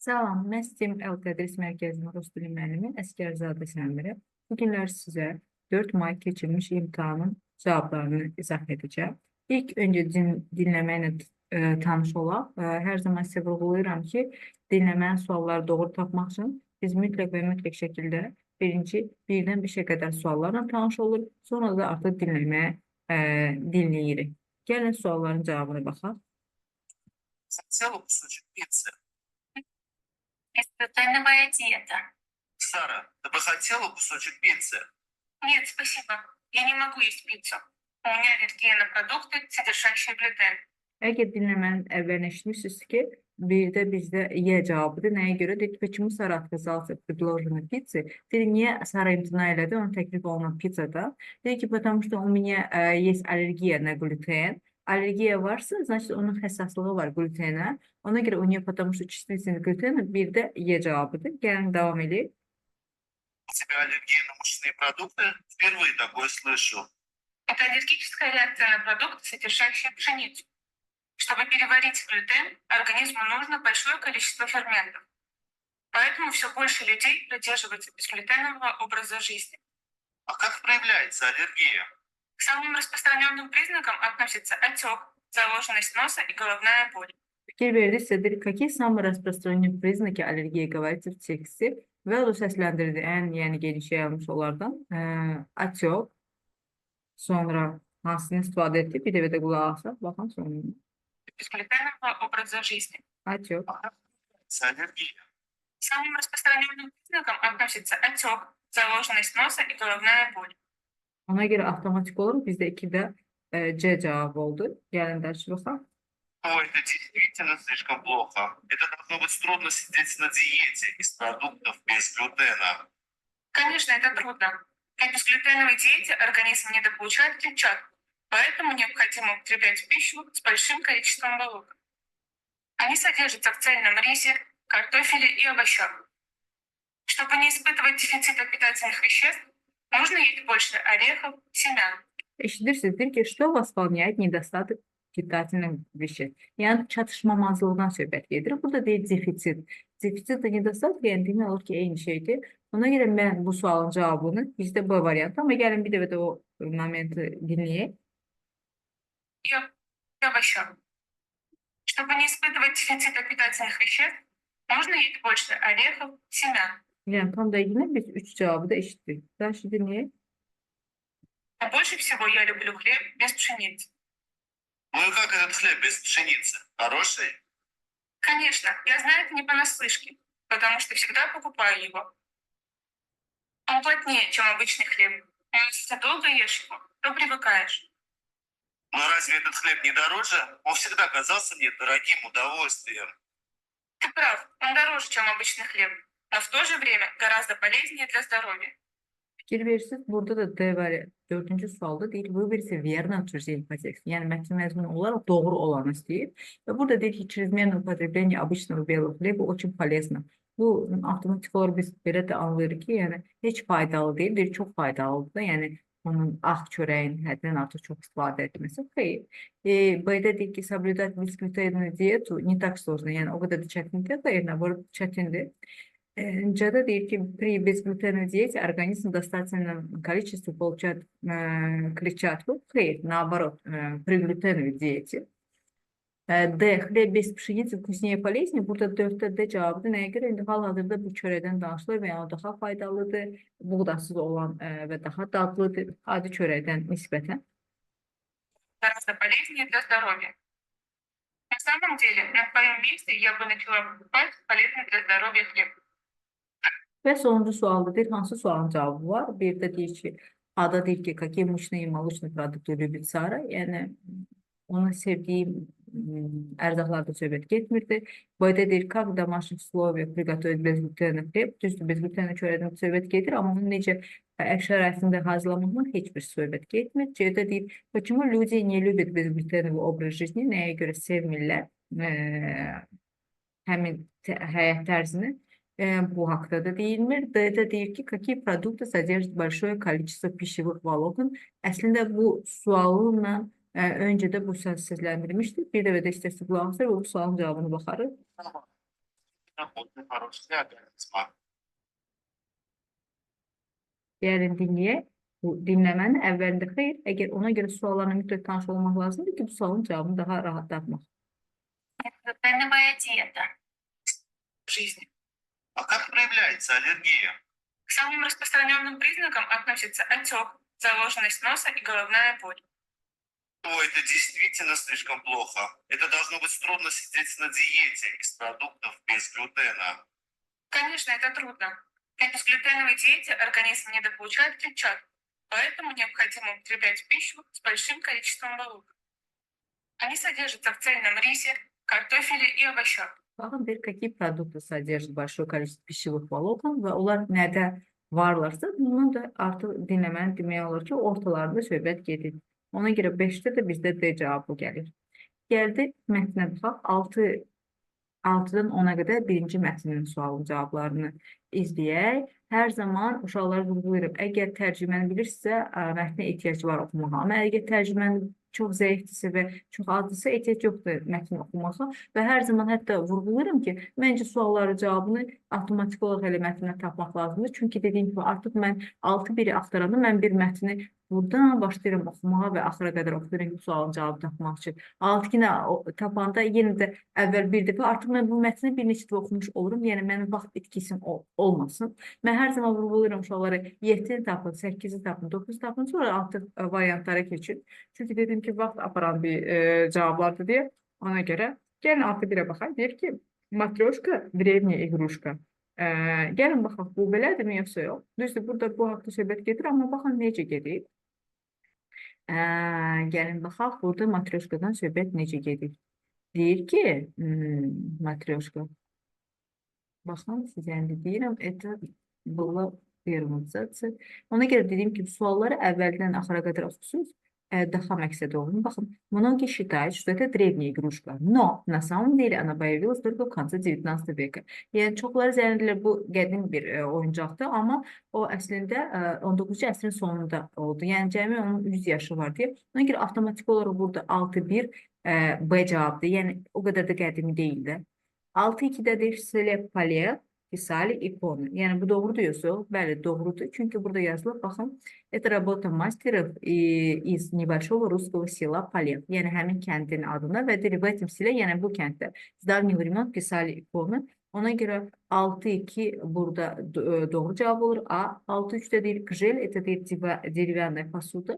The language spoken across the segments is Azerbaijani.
Salam, mən STEM Əl Tədris Mərkəzinin rus dili müəllimi Əsgərzadə Səmirə. Bu günlər sizə 4 may keçirilmiş imtahanın cavablarını izah edəcəm. İlk öncə dinləməklə tanış olaq. Hər zaman sizə vurğulayıram ki, dinləmənin sualları doğru tapmaq üçün biz mütləq və mütləq şəkildə birinci birdən beşə qədər suallarla tanış oluruq. Sonra da artıq dinləməyə dinləyirik. Gəlin sualların cavabına baxaq. Хотела кусочек пиццы. Безглютеновая диета. Сара, ты бы хотела кусочек пиццы? Нет, спасибо. Я не могу есть пиццу. У меня аллергия на продукты, содержащие глютен. Əgər dinləmənin əvvəlini eşitmişsiniz ki, birdə bizdə Y cavabıdır. Nəyə görə? Deyir, почему Сара отказалась от предложенной пиццы? Deyir, niyə Sara imtina elədi ona təklif olunan pizzadan? Deyir ki, потому что у меня есть аллергия на глютен. Allergiya varsa, значит, onun həssaslığı var glutenə. Ona görə у нее потому что чувствительность к глютену bir də Y cavabıdır. Gəlin davam edək. У тебя аллергия на мучные продукты? Впервые такое слышу. Это аллергическая реакция на продукты, содержащие пшеницу. Чтобы переварить глютен, организму нужно большое количество ферментов. Поэтому все больше людей придерживаются безглютенового образа жизни. А как проявляется аллергия? К самым распространенным признакам относятся отек, заложенность носа и головная боль. Fikir verdinizsə, deyir, какие самые распространенные признаки аллергии говорится в тексте? Və o səsləndirdi ən, yəni geniş yayılmış onlardan. Отек, sonra hansını istifadə etdi? Bir dəfə də qulaq asaq, baxın sonra. Безглютенового образа жизни. Отек. А как проявляется аллергия? К самым распространенным признакам относятся отек, заложенность носа и головная боль. Ona görə avtomatik olaraq bizdə 2-də C cavabı oldu. Gəlin dərsi baxaq. О, это действительно слишком плохо. Это должно быть трудно сидеть на диете из продуктов без глютена. Конечно, это трудно. При безглютеновой диете организм недополучает клетчатку, поэтому необходимо употреблять пищу с большим количеством волокон. Они содержатся в цельном рисе, картофеле и овощах. Чтобы не испытывать дефицита питательных веществ, нужно есть больше орехов, семян. Eşidirsiniz, deyir ki, что восполняет недостаток питательных веществ? Yəni çatışmamazlıqdan söhbət gedir. Burada deyir defisit. Defisit və недостаток, yəni demək olar ki, eyni şeydir. Ona görə mən bu sualın cavabını bizdə B variantı, amma gəlin bir dəfə də o momenti dinləyək. И овощах. Чтобы не испытывать дефицита питательных веществ, нужно есть больше орехов, семян. Yəni tam dəqiqində biz üç cavabı da eşitdik. Дальше dinləyək. А больше всего я люблю хлеб без пшеницы. Ну и как этот хлеб без пшеницы? Хороший? Конечно, я знаю это не понаслышке, потому что всегда покупаю его. Он плотнее, чем обычный хлеб, но если ты долго ешь его, то привыкаешь. Но разве этот хлеб не дороже? Он всегда казался мне дорогим удовольствием. Ты прав, он дороже, чем обычный хлеб, но в то же время гораздо полезнее для здоровья. Fikir verirsiniz, burada da D variantı dördüncü sualda deyir, выберите верное утверждение по тексту. Yəni mətn məzmunu olaraq doğru olanı istəyir. Və burada deyir ki, чрезмерное употребление обычного белого хлеба очень полезно. Bu avtomatik olaraq biz belə də anlayırıq ki, yəni heç faydalı deyil, deyir çox faydalıdır da, yəni onun ağ çörəyin həddən artıq çox istifadə etməsi. Xeyr. B-də deyir ki, соблюдать безглютеновую диету не так сложно. Yəni o qədər də çətin deyil, xeyr, наоборот, çətindir. C-də deyir ki, при безглютеновой диете организм в достаточном количестве получает клетчатку. Xeyr, наоборот, при глютеновой диете. D. Хлеб без пшеницы вкуснее и полезнее. Burada 4-də D cavabıdır. Nəyə görə? İndi hal-hazırda bu çörəkdən danışılır və yəni o daha faydalıdır, buğdasız olan və daha dadlıdır adi çörəkdən nisbətən. Гораздо полезнее для здоровья. На самом деле, на твоем месте я бы начала покупать полезный для здоровья хлеб. Və sonuncu sualda deyir, hansı sualın cavabı var? Bir də deyir ki, A-da deyir ki, какие мучные и молочные продукты любит Sara? Yəni onun sevdiyi ərzaqlarda söhbət getmirdi. B-də deyir, как в домашних условиях приготовить безглютеновый хлеб? Düzdür, bezglutenli çörəkdən söhbət gedir, amma onu necə ev şəraitində hazırlamaqla heç bir söhbət getmir. C-də deyir, почему люди не любят безглютеновый образ жизни? Nəyə görə sevmirlər həmin həyat tərzini? Bu haqda da deyilmir. D-də deyir ki, какие продукты содержат большое количество пищевых волокон? Əslində bu sualınla öncə də bu səsləndirmişdik. Bir dəfə də istərsə qulaq asar və bu sualın cavabını baxarıq. Очень хорош для организма. Gəlin dinləyək. Bu dinləmənin əvvəlində xeyr, əgər ona görə suallarla mütləq tanış olmaq lazımdır ki, bu sualın cavabını daha rahat tapmaq. Глютеновая диета. В жизни. А как проявляется аллергия? К самым распространенным признакам относятся отек, заложенность носа и головная боль. То это действительно слишком плохо. Это должно быть трудно сидеть на диете из продуктов без глютена. Конечно, это трудно. При безглютеновой диете организм недополучает клетчатку, поэтому необходимо употреблять пищу с большим количеством волокон. Они содержатся в цельном рисе, картофеле и овощах. Baxın, deyir, какие продукты содержат большое количество пищевых волокон və onlar nədə varlarsa, bunun da artıq dinləmənin demək olar ki, ortalarında söhbət gedir. Ona görə 5-də də bizdə D cavabı gəlir. Gəldi mətnə baxaq. 6-dan 10-a qədər birinci mətnin sualın cavablarını izləyək. Hər zaman uşaqlara vurğulayıram. Əgər tərcüməni bilirsə, mətnə ehtiyac var oxumağa. Amma əgər tərcüməni çox zəifdirsə və çox azdırsa, ehtiyac yoxdur mətni oxumağa. Və hər zaman hətta vurğulayıram ki, məncə sualların cavabını avtomatik olaraq elə mətndən tapmaq lazımdır. Çünki dediyim kimi artıq mən 6-1-i axtaranda mən bir mətni buradan başlayıram oxumağa və axıra qədər oxuyuram ki, sualın cavabını tapmaq üçün. 6-2-ni tapanda yenə də əvvəl bir dəfə artıq mən bu mətni bir neçə dəfə oxumuş olurum. Yəni mənim vaxt itkisim olmasın. Mən hər zaman vurğulayıram uşaqlara 7-ni tapın, 8-i tapın, 9-u tapın, sonra artıq variantlara keçin. Çünki dedim ki, vaxt aparan bir cavablardır deyə ona görə. Gəlin 6-1-ə baxaq. Deyir ki, matryoşka древняя игрушка. Gəlin baxaq, bu belədirmi yoxsa yox? Düzdür, burada bu haqda söhbət gedir, amma baxın necə gedir. Gəlin baxaq, burada matryoşkadan söhbət necə gedir. Deyir ki, matryoşka. Baxın, sizə indi deyirəm, это было первым абзаце. Ona görə dediyim kimi, sualları əvvəldən axıra qədər oxusunuz, daha məqsədə olun. Baxın, многие считают, что это древняя игрушка, но на самом деле она появилась только в конце 19 века. Yəni, çoxları zənn edirlər, bu qədim bir oyuncaqdır, amma o əslində 19-cu əsrin sonunda oldu. Yəni, cəmi onun 100 yaşı var deyə. Ona görə avtomatik olaraq burada 6-1 B cavabdır. Yəni, o qədər də qədimi deyildi. 6-2-də deyir, селе Палех писали иконы. Yəni, bu doğrudur yoxsa yox? Bəli, doğrudur. Çünki burada yazılıb, baxın, это работа мастеров из небольшого русского села Палех. Yəni, həmin kəndin adına və deyir, в этом селе, yəni bu kənddə с давних времен писали иконы. Ona görə 6-2 burada doğru cavab olur. A, 6-3-də deyir, гжель, это deyir, деревянная посуда.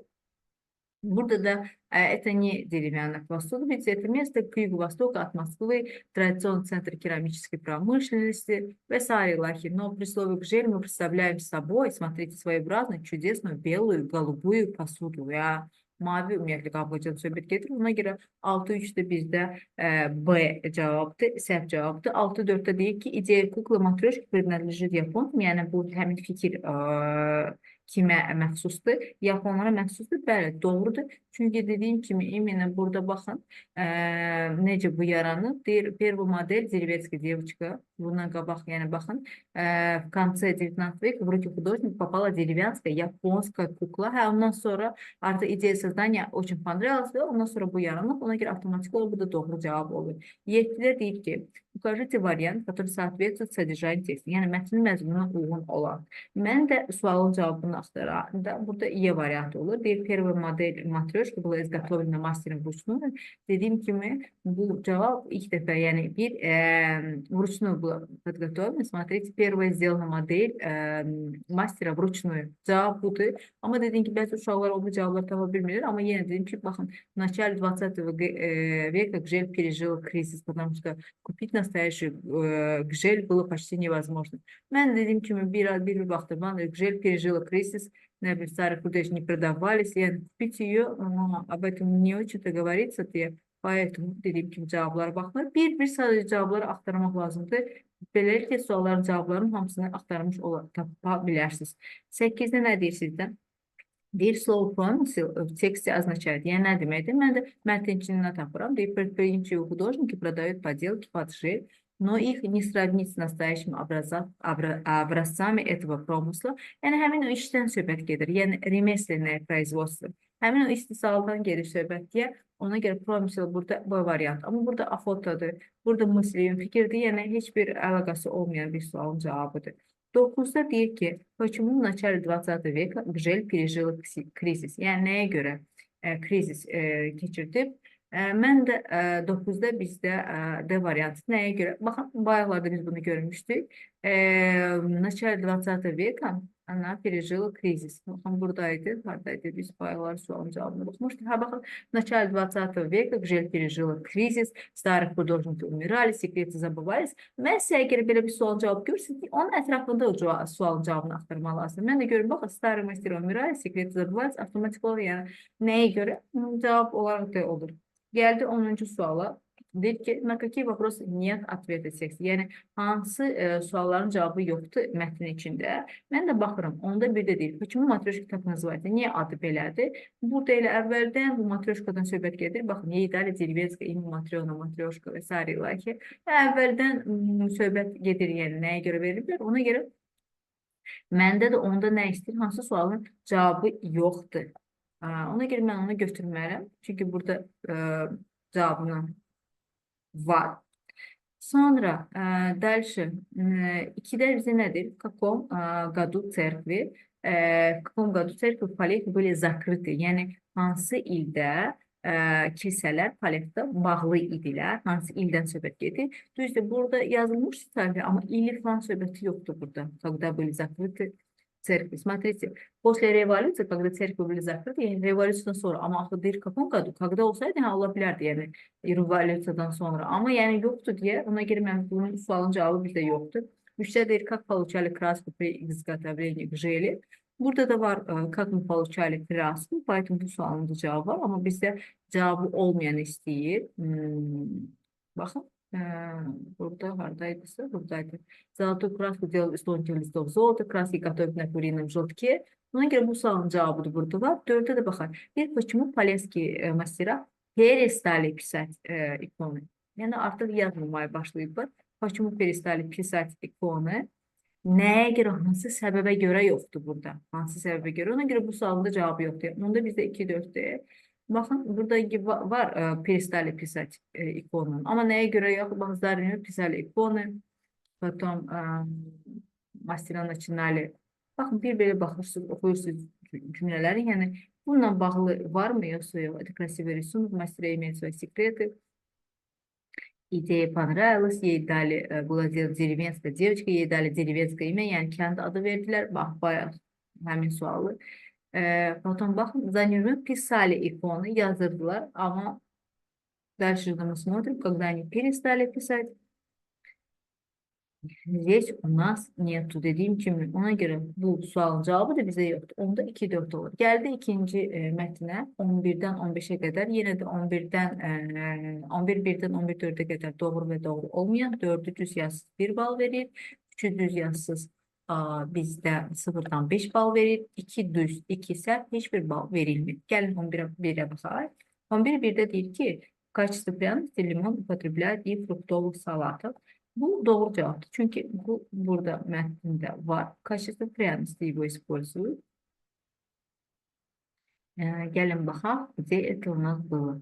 Burada da это не деревянная посуда, ведь это место к юго-востоку от Москвы, традиционный центр керамической промышленности, вс. Лахи. Но при слове гжель мы представляем собой, смотрите, своеобразную, чудесную белую, голубую посуду. Ya mavi ümumiyyətlə qablıcan söhbət gedir. Ona görə 6-3-də bizdə B cavabdır, səhv cavabdır. 6-4-də deyir ki, идея куклы матрешки принадлежит японцам. Yəni bu həmin fikir kimə məxsusdur? Yaponlara məxsusdur. Bəli, doğrudur. Çünki dediyim kimi, именно burada baxın, necə bu yaranıb. Deyir, первую модель деревенская девочка. Bundan qabaq, yəni baxın, в конце 19 века в руки художника попала деревенская японская кукла. Hə, ondan sonra artıq идея создания очень понравилась və ondan sonra bu yaranıb. Ona görə avtomatik olaraq bu da doğru cavab olur. 7-də deyir ki, укажите вариант, который соответствует содержанию текста. Yəni, mətnin məzmununa uyğun olan. Mən də sualın cavabını axtaranda burada E variantı olur. Deyir, первая модель матрешка была изготовлена мастером вручную. Dediyim kimi, bu cavab ilk dəfə, yəni bir вручную была подготовлена. Смотрите, первая сделана модель мастера вручную. Cavab budur. Amma dediyim ki, bəzi uşaqlar o bu cavabları tapa bilmirlər. Amma yenə dedim ki, baxın, в начале 20 века гжель пережила кризис, потому что купить настоящую гжель было почти невозможно. Mən dediyim kimi bir vaxtda гжель пережила кризис, nə bilim, старых художников не продавались, yəni купить ее, об этом не очень-то говорится deyə. Поэтому dediyim kimi cavablara baxılır. Bir-bir sadəcə cavabları axtarmaq lazımdır. Beləliklə sualların cavablarının hamısını axtarmış tapa bilərsiniz. 8-də nə deyir sizdən? Deyir, слово промысел в тексте означает. Yəni, nə deməkdir? Mən də mətnin içindən tapıram. Deyir, предприимчивые художники продают поделки под гжель, но их не сравнить с настоящими образцами этого промысла. Yəni, həmin o işdən söhbət gedir. Yəni, ремесленное производство. Həmin o istehsaldan gedir söhbət deyə ona görə promysel burada B variant. Amma burada охотаdır, burada мысли fikirdir, yəni heç bir əlaqəsi olmayan bir sualın cavabıdır. 9-da deyir ki, почему в начале 20 века Гжель пережила кризис? Yəni nəyə görə krizis keçirdib? Mən də 9-da bizdə D variantı nəyə görə? Baxın, bayaqlarda biz bunu görmüşdük. В начале 20 века она пережила кризис. Baxın, buradaydı, haradaydı? Biz bayaqlar sualın cavabına baxmışdıq. Ha, baxın, в начале 20 века Гжель пережила кризис, старых художники умирали, секреты забывались. Mən sizə əgər belə bir sualın cavabı görürsünüz ki, onun ətrafında o sualın cavabını axtarmaq lazımdır. Mən də görürüm, baxın, старые мастера умирали, секреты забывались, avtomatik olaraq, yəni nəyə görə? Cavab olaraq da olur. Gəldi 10-cu suala. Deyir ki, на какие вопросы нет ответа текста? Yəni, hansı sualların cavabı yoxdur mətnin içində? Mən də baxıram, onda bir də deyir, почему matryoşka так называется? Niyə adı belədir? Burada elə əvvəldən bu matryoşkadan söhbət gedir. Baxın, ей дали деревенское имя Matryona, matryoşka və sairə ilə ki, əvvəldən söhbət gedir, yəni nəyə görə veriliblər? Ona görə məndə də onda nə istəyir? Hansı sualın cavabı yoxdur? Ona görə mən onu götürmərəm. Çünki burada cavabını var. Sonra дальше 2-də bizə nədir? В каком году церкви в каком году церкви в Palехе были закрыты? Yəni hansı ildə kilsələr Palexdə bağlı idilər? Hansı ildən söhbət gedir? Düzdür, burada yazılmış tarixi, amma ili falan söhbəti yoxdur burada. Когда были закрыты церкви. Смотрите, после революции, когда церкви были закрыты, yəni revolyusiyadan sonra, amma axı deyir, каком году? Когда olsaydı, hə, ola bilərdi, yəni revolyusiyadan sonra. Amma yəni yoxdur deyə, ona görə mən bunun sualın cavabı bizdə yoxdur. 3-də deyir, как получали краску при изготовлении гжели. Burada da var, как мы получали краску, поэтому bu sualın da cavabı var, amma bizdə cavabı olmayan istəyir. Baxın, burada haradaydısa, buradaydı. Золотую краску делал из тонких листов золота, краски готовят на курином желтке. Ona görə bu sualın cavabı da burada var. 4-də də baxaq. Bir, почему полесские мастера перестали писать иконы? Yəni artıq yazmamaya başlayıblar. Почему перестали писать иконы? Nəyə görə, hansı səbəbə görə yoxdur burada? Hansı səbəbə görə? Ona görə bu sualın da cavabı yoxdur. Onda bizdə 2, 4-dür. Baxın, burada var перестали писать иконы. Amma nəyə görə yox? Bax, Zarinyo писали иконы. Потом мастера начинали. Baxın, bir belə baxırsınız, oxuyursunuz cümlələri. Yəni, bununla bağlı varmı yoxsa yox? Это красивый рисунок, мастера имеют свои секреты. Идея понравилась, ей дали, была деревенская девочка, ей дали деревенское имя, yəni kənd adı verdilər. Bax, bayaq həmin sualı. Потом baxın, за ними писали иконы, yazdırdılar, amma дальше мы смотрим, когда они перестали писать, здесь у нас нету dediyim kimi, ona görə bu sualın cavabı da bizə yoxdur. Onda 2, 4 olur. Gəldi ikinci mətnə 11-dən 15-ə qədər, yenə də 11 1-dən 11 4-ə qədər doğru və doğru olmayan 4-ü düz yazsız 1 bal verir, 3-ü düz yazsız bizdə 0-dan 5 bal verir, 2 düz, 2 səhv, heç bir bal verilmir. Gəlin 11-ə baxaq. 11 1-də deyir ki, в качестве пряности limon употребляют и фруктовых салатах. Bu doğru cevaptır. Çünki bu burada mətndə var. В качестве пряности его используют. Gəlin baxaq, где это у нас было.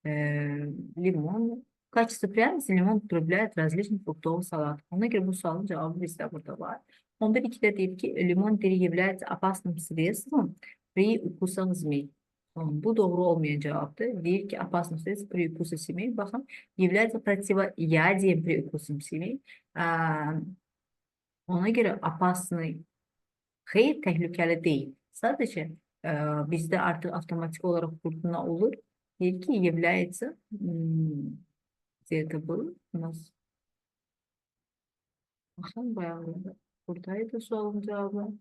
Limon. В качестве пряности limon употребляют в различных фруктовых салатах. Ona görə bu sualın cavabı bizdə burada var. 11.2-də deyir ki, limon deri является опасным средством при укусах змей. Bu doğru olmayan cavabdır. Deyir ki, опасным средством при укусе змей. Baxın, является противоядием при укусе змей. Ona görə опасный xeyr, təhlükəli deyil. Sadəcə bizdə artıq avtomatik olaraq burada olur. Deyir ki, является, где это было у нас? Baxın, bayağı buradaydı sualın cavabı.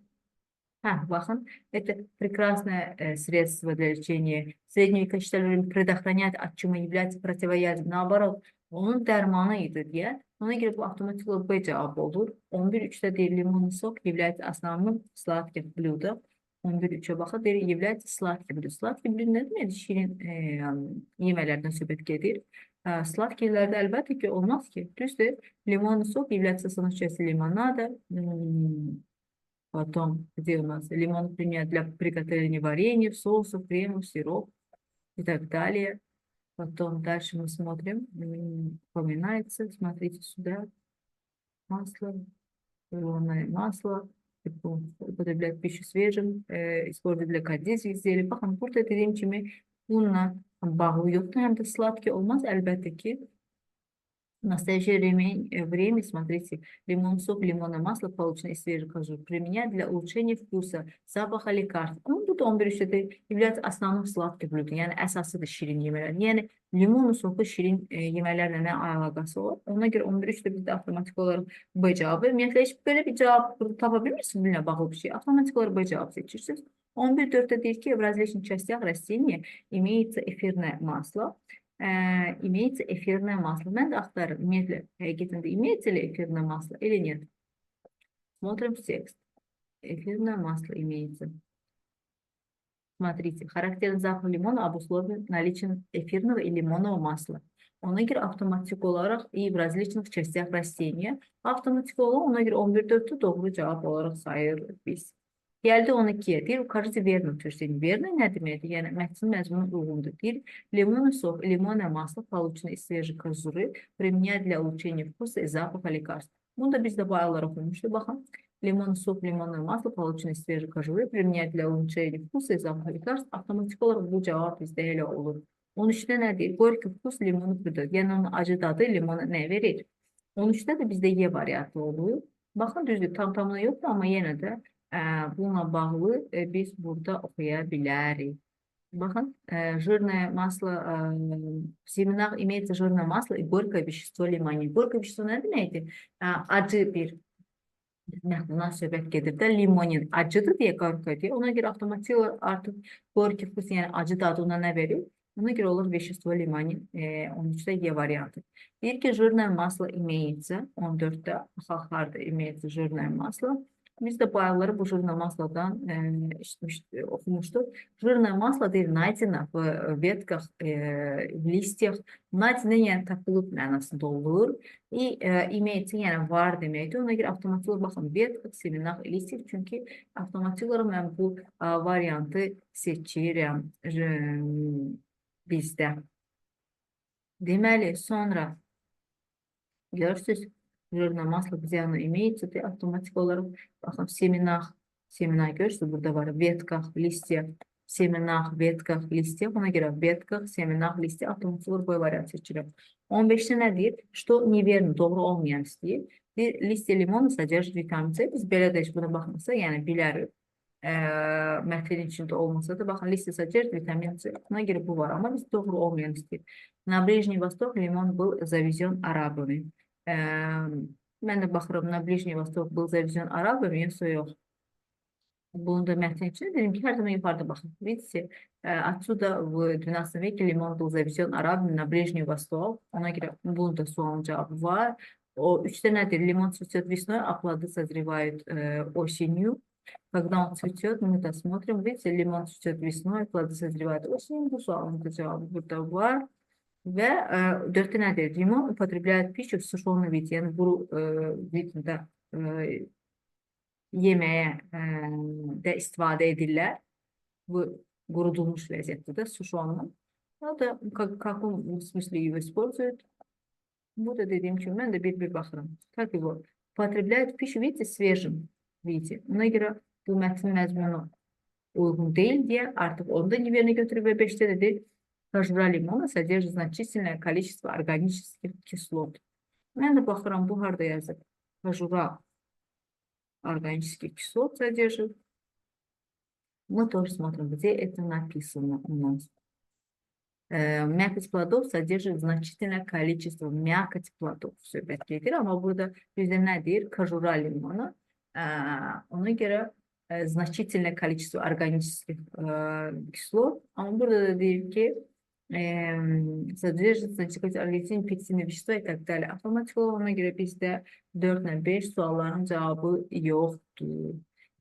Ha, baxın, это прекрасное средство для лечения. Средние века считали предохранять от чумы, является противоядием. Наоборот, onun dərmanı idi deyə. Ona görə bu avtomatik olaraq B cavabı olur. 11.3-də deyir, limonный сок является основным сладких блюдом. 11.3-ə baxır, deyir, является сладким блюдом. Сладкий блюдо nə deməkdir? Şirin yeməklərdən söhbət gedir. Сладкийlərdə əlbəttə ki, olmaz ki. Düzdür, limonный сок является основной частью лимонада. Потом, где у нас лимон применяют для приготовления варенья, соусов, кремов, сироп и так далее. Потом дальше мы смотрим, упоминается, смотрите сюда, масло, лимонное масло, употреблять пищу свежим, использовать для кондитерских изделий. Baxın, burada dediyim kimi bununla bağlı yoxdur. Həm də sladki olmaz, əlbəttə ki. В настоящее время, смотрите, лимон сок, лимонное масло, полученное из свежих кожур, применяют для улучшения вкуса, запаха лекарств. Ama bu da 11.3-də является основным сладким блюдом. Yəni əsasıdır şirin yeməklər. Yəni limonun soku şirin yeməklərlə nə əlaqəsi olur? Ona görə 11.3-də bizdə avtomatik olaraq B cavabı. Ümumiyyətlə heç belə bir cavab burada tapa bilmirsiniz bununla bağlı bir şey. Avtomatik olaraq B cavabı seçirsiniz. 11.4-də deyir ki, в различных частях растения имеется эфирное масло. Имеется эфирное масло. Mən də axtarıram. Ümumiyyətlə, həqiqətən də имеется ли эфирное масло или нет. Смотрим в текст. Эфирное масло имеется. Смотрите, характерный запах лимона обусловлен наличием эфирного и лимонного масла. Ona görə avtomatik olaraq и в различных частях растения. Avtomatik olaraq ona görə 11.4-ü doğru cavab olaraq sayırıq biz. Gəldi 12-yə. Deyir, укажите верное утверждение. Верно nə deməkdir? Yəni, mətnin məzmunu uyğundur. Deyir, лимонный сок, лимонное масло, полученное из свежей кожуры, применяют для улучшения вкуса и запаха лекарств. Bunu da biz də bayaqlar oxumuşduq. Baxın, лимонный сок, лимонное масло, полученное из свежей кожуры, применяют для улучшения вкуса и запаха лекарств. Avtomatik olaraq bu cavab bizdə elə olur. 13-də nə deyir? Горький вкус лимону придает. Yəni, onun acı dadı limona nə verir? 13-də də bizdə Y variantı olur. Baxın, düzdür, tam tamına yoxdur, amma yenə də bununla bağlı biz burada oxuya bilərik. Baxın, жирное масло, в семенах имеется жирное масло и горькое вещество лимонин. Горькое вещество nə deməkdir? Acı bir bundan söhbət gedir də, limonin acıdır deyə горькое deyə. Ona görə avtomatik olaraq artıq горький вкус, yəni acı dadı ona nə verir? Ona görə olur вещество лимонин, 13-də Y variantı. Deyir ki, жирное масло имеется, 14-də harda имеется жирное масло. Biz də bayaqları bu жирное maslodan oxumuşduq. Жирное масло deyir, найдено в ветках, в листьях. Найдено, yəni tapılıb mənasında olur. И имеется, yəni var deməkdir. Ona görə avtomatik olaraq baxın, ветках, семенах, листьях. Çünki avtomatik olaraq mən bu variantı seçirəm bizdə. Deməli, sonra görürsünüz, жирное масло, где оно имеется, ты avtomatik olaraq baxın, семенах, семена görürsünüz, burada var, ветках, листьях, семенах, ветках, листьях. Ona görə ветках, семенах, листьях avtomatik olaraq bu variant seçirəm. 15-də nə deyir? Что неверно, doğru olmayan istəyir. Bir листья лимона содержит vitamin C. Biz belə də heç buna baxmasa, yəni bilərik. Mətnin içində olmasa da, baxın, листья содержит vitamin C. Buna görə bu var, amma biz doğru olmayan istəyir. На Ближний Восток лимон был завезен арабами. Mən də baxıram, на Ближний Восток был завезен арабами, yoxsa yox. Bunu da mətnin içində dedim ki, hər zaman yuxarıda baxın. Видите, отсюда в 12 веке лимон был завезен арабами на Ближний Восток. Ona görə bunun da sualın cavabı var. O üçdə nədir? Лимон цветет весной, а плоды созревают осенью. Когда он цветет, мы это смотрим. Видите, лимон цветет весной, плоды созревают осенью. Bu sualın da cavabı burada var. Və dörddə nədir? Limon употребляют в пищу в сушеном виде. Yəni quru viddə yeməyə də istifadə edirlər. Bu qurudulmuş vəziyyətdə də сушеном. O da каком смысле его используют? Bu da dediyim kimi mən də bir-bir baxıram. Как его употребляют в пищу, видите, свежим виде. Ona görə bu mətnin məzmunu uyğun deyil deyə artıq onu da yerini götürür və 5-də də deyir, кожура лимона содержит значительное количество органических кислот. Mən də baxıram, bu harda yazıb? Кожура органических кислот содержит. Мы тоже смотрим, где это написано у нас. Мякоть плодов содержит значительное количество мякоть плодов söhbət gedir. Amma burada bizdə nə deyir? Кожура limona. Ona görə значительное количество органических кислот. Amma burada da deyir ki, содержит значительное органические пектиновые вещества и так далее. Avtomatik olaraq ona görə bizdə 4 ilə 5 sualların cavabı yoxdur.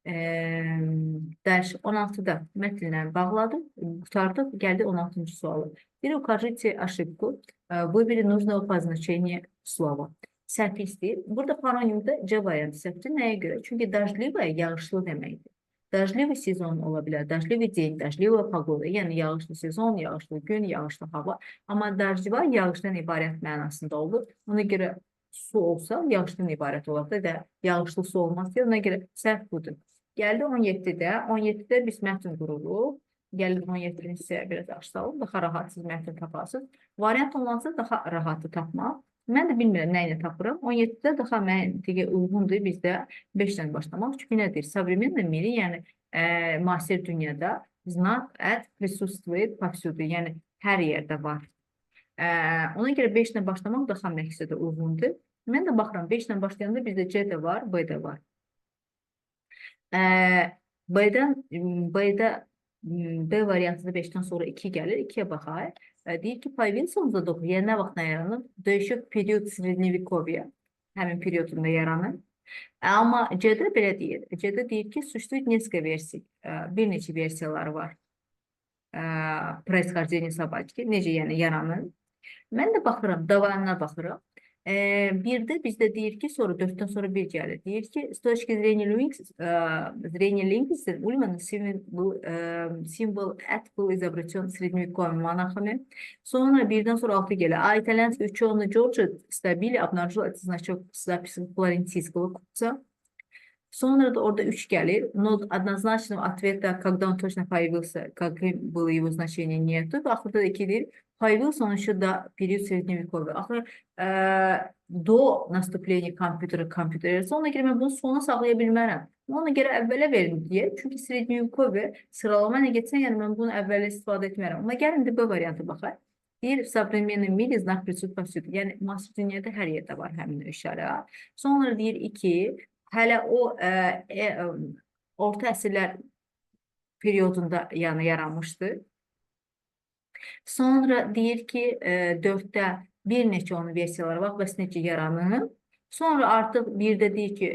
Дальше 16-da mətnlə bağladım, qurtardıq. Gəldi 16-cı sualı. Bir укажите ошибку. Выбери нужного по значению слова. Səhv istəyir. Burada paronimdə C variantı səhvdir. Nəyə görə? Çünki дождливая yağışlı deməkdir. Дождливый сезон ola bilər, дождливый день, дождливая погода. Yəni yağışlı sezon, yağışlı gün, yağışlı hava. Amma дождевая yağışdan ibarət mənasında olur. Ona görə su olsa yağışdan ibarət olar da və yağışlı su olmaz deyə ona görə səhv budur. Gəldi 17-də. 17-də biz mətn qururuq. Gəlin 17-ni sizə biraz açalım. Daha rahat siz mətn taparsınız. Variant olmazsa daha rahatı tapmaq. Mən də bilmirəm nə ilə tapıram. 17-də daha məntiqə uyğundur bizdə 5-dən başlamaq. Çünki nədir? Современном мире, yəni müasir dünyada знак "ət" присутствует повсюду. Yəni hər yerdə var. Ona görə 5 ilə başlamaq daha məqsədə uyğundur. Mən də baxıram 5 ilə başlayanda bizdə C də var, B də var. B-dən B-də B variantında 5-dən sonra 2 gəlir. 2-yə baxaq. Deyir ki, появился он задолго, yəni nə vaxtdan yaranıb? Да еще в период Средневековья. Həmin periodunda yaranıb. Amma C-də belə deyir. C-də deyir ki, существует несколько версий. Bir neçə versiyaları var. Происхождение собачки. Necə yəni yaranır? Mən də baxıram, davamına baxıram. Bir də bizdə deyir ki, sonra 4-dən sonra 1 gəlir. Deyir ki, с точки зрения зрения лингвистов, Ульман символ "ət" был изобретен средневековыми монахами. Sonra birdən sonra 6 gəlir. А итальянский ученый Джорджо Стабили обнаружил этот значок в записях флорентийского купца. Sonra da orada 3 gəlir. Но однозначного ответа, когда он точно появился, каким было его значение, нету. Və axırda da 2 deyir. Появился он еще до период Средневековья. Axır до наступления компьютера, kompüter erası. Ona görə mən bunu sona saxlaya bilmərəm. Ona görə əvvələ verin deyə. Çünki Средневековье sıralama ilə getsən, yəni mən bunu əvvələ istifadə etmərəm. Amma gəlin indi B variantı baxaq. Deyir, в современном мире знак присутствует повсюду. Yəni müasir dünyada hər yerdə var həmin işarə. Sonra deyir 2, hələ o orta əsrlər periodunda yəni yaranmışdı. Sonra deyir ki, 4-də bir neçə onun versiyaları var, bəs necə yaranır. Sonra artıq bir də deyir ki,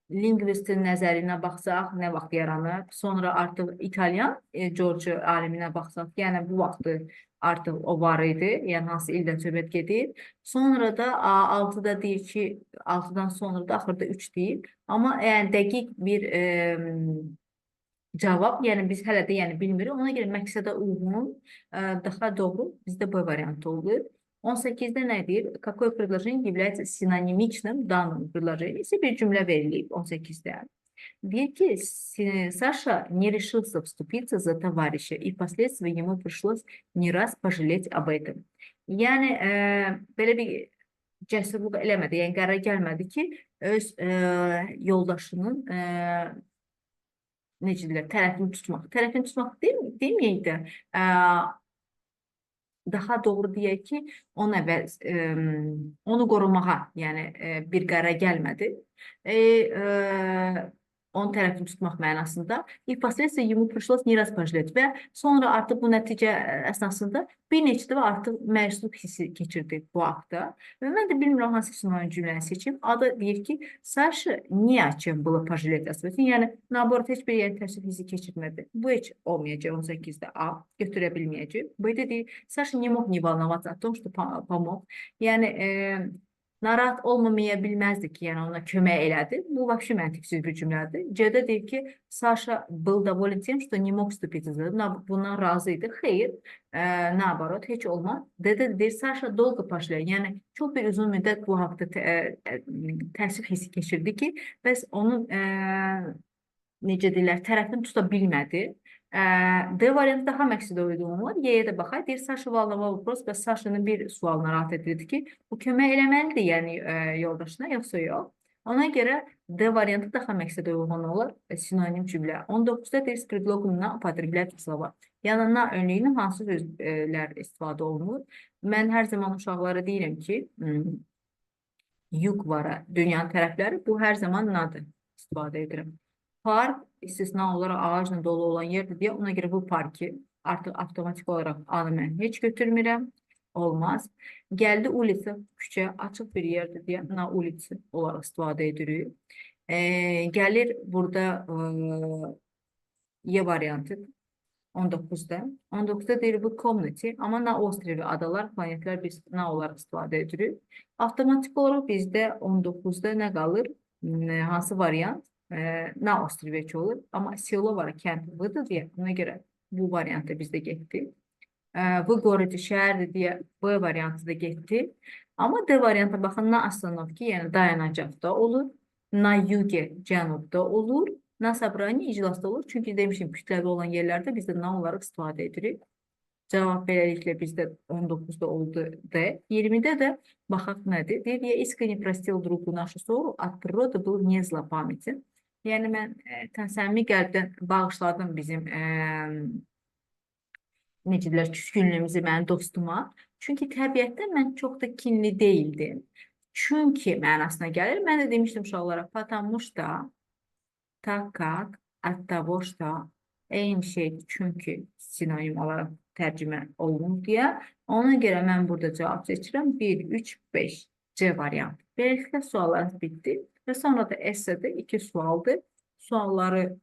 lingvistin nəzərinə baxsaq, nə vaxt yaranıb. Sonra artıq İtalyan Giorgio aliminə baxsaq, yəni bu vaxtı artıq o var idi, yəni hansı ildən söhbət gedir. Sonra da 6-da deyir ki, 6-dan sonra da axırda 3 deyir. Amma yəni dəqiq bir cavab, yəni biz hələ də yəni bilmirik. Ona görə məqsədə uyğun, daha doğru bizdə B variantı olur. 18-də nə deyir? Какое предложение является синонимичным данному предложению? İsə bir cümlə verilib 18-də. Deyir ki, Саша не решился вступиться за товарища, и впоследствии ему пришлось не раз пожалеть об этом. Yəni, belə bir cəsurluq eləmədi, yəni qərara gəlmədi ki, öz yoldaşının necə deyirlər, tərəfini tutmaq. Tərəfini tutmaq deməyək də, daha doğru deyək ki, ona və onu qorumağa, yəni bir qərara gəlmədi. Onun tərəfini tutmaq mənasında. И впоследствии ему пришлось не раз пожалеть. Və sonra artıq bu nəticə əsnasında bir neçə dəfə artıq məyusluq hissi keçirdi bu haqda. Və mən də bilmirəm hansı sinonim cümləni seçim. Adı deyir ki, Саша не о чем было пожалеть. Yəni, наоборот, heç bir yəni təəssüf hissi keçirmədi. Bu heç olmayacaq 18-də A, götürə bilməyəcək. B-də deyir, Саша не мог не волноваться о том, что помог. Yəni, narahat olmamaya bilməzdi ki, yəni ona kömək elədi. Bu вообще məntiqsiz bir cümlədir. C-də deyir ki, Саша был доволен тем, что не мог вступиться за. Bundan razı idi. Xeyr, наоборот, heç olmaz. D-də deyir, Саша долго пожалел. Yəni çox bir uzun müddət bu haqda təəssüf hissi keçirdi ki, bəs onun necə deyirlər, tərəfini tuta bilmədi. D variantı daha məqsədə uyğun olur. Y-yə də baxaq. Deyir, Саша волновал вопрос və Saşanın bir sual narahat edirdi ki, bu kömək eləməlidir, yəni yoldaşına, yoxsa yox. Ona görə D variantı daha məqsədə uyğun olur. Sinonim cümlə. 19-da deyir, с предлогом "на" употребляют слова. Yəni, na önlüyünü hansı sözlər istifadə olunur? Mən hər zaman uşaqlara deyirəm ki, юг var, dünyanın tərəfləri, bu hər zaman nadır istifadə edirəm. Park istisna olaraq ağacla dolu olan yerdir deyə ona görə bu parki artıq avtomatik olaraq A-nı mən heç götürmürəm. Olmaz. Gəldi улица, küçə, açıq bir yerdir deyə на улице olaraq istifadə edirik. Gəlir burada E variantı. 19-da. 19-da deyir bu комнате, amma на острове adalar, planetlər biz на olaraq istifadə edirik. Avtomatik olaraq bizdə 19-da nə qalır? Hansı variant? На острове olur. Amma село var, kənd V-dır deyə, buna görə bu variant da bizdə getdi. В городе şəhərdir deyə B variantı da getdi. Amma D variantına baxın, на остановке, yəni dayanacaqda olur. На юге cənubda olur. На собрании iclasda olur. Çünki demişim, kütləvi olan yerlərdə biz də на olaraq istifadə edirik. Cavab beləliklə bizdə 19-da oldu D. 20-də də baxaq nədir? Deyir, я искренне простил другу нашу ссору, от природы был не злопамятен. Yəni mən səmimi qəlbdən bağışladım bizim necə deyirlər, küskünlüyümüzü mənim dostuma. Çünki təbiətdən mən çox da kinli deyildim. Çünki mənasına gəlir. Mən də demişdim uşaqlara, потому что, так как, от того что eyni şeydir. Çünki sinonim olaraq tərcümə olunur deyə. Ona görə mən burada cavab seçirəm. 1, 3, 5 C variantı. Beləliklə suallarımız bitdi. Və sonra da essedə iki sualdır. Sualları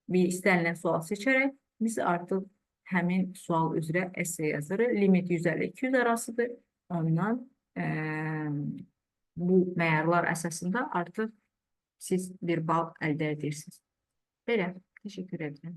bir istənilən sual seçərək biz artıq həmin sual üzrə esse yazırıq. Limit 150-200 arasıdır. Ondan bu meyarlar əsasında artıq siz bir bal əldə edirsiniz. Belə, təşəkkür edirəm.